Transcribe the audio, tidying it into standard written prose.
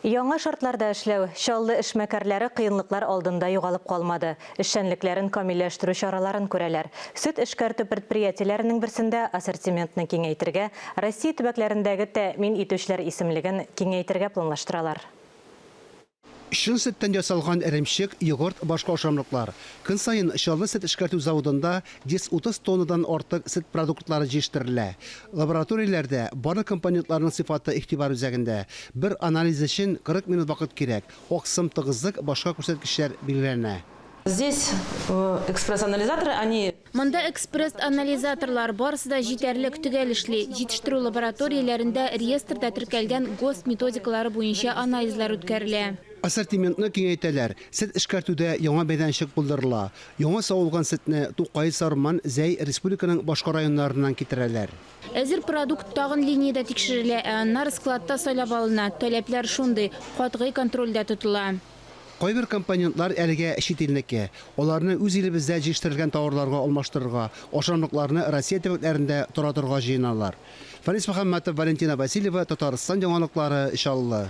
Яңа шартларда эшләү Чаллы эшмәкәрләре кыенлыклар алдында югалып калмады. Эшчәнлекләрен камилләштерү чараларын күрәләр. Сөт эшкәртү предприятиеләренең берсендә ассортиментны киңәйтергә, Россия төбәкләрендәге тәэмин итүчеләр исемлеген киңәйтергә планлаштыралар. Чын сөттән ясалган эремчек, йогырт, башка ашамлыклар. Көн саен Чаллы сөт эшкәртү заводында 130 тоннадан артык сөт продуктлары җитештерелә. Лабораторияләрдә барлык компонентларның сыйфаты игътибар үзәгендә. Бер анализ өчен 40 минут вакыт кирәк. Аксым, тыгызлык, башка күрсәткечләр билгеләнә. Здесь экспресс-анализаторы, они. Монда экспресс-анализаторлар, барысы да җитәрлек, төгәл эшли. Җитештерү лабораторияләрендә реестрда теркәлгән ГОСТ методикалары буенча анализлар үткәрелә. Ассортиментны киңәйтәләр, сөт эшкәртүдә яңа мәйданчык булдырыла. Яңа савылган сөтне Тукай, Сарман, Зәй, республиканың башка районнарыннан китерәләр. Әзер продукт тагын линиядә тикшерелә, ә аннары складта сайлап алына. Таләпләр шундый, катгый контрольдә тотыла. Кайбер компонентлар әлегә чит илнеке. Аларны үз илебездә җитештерелгән товарларга алмаштырырга, ашамлыкларны Россия төбәкләрендә таратырга җыеналар. Фәнис Мөхәммәтов, Валентина Васильева, Татарстан яңалыклары, Чаллы.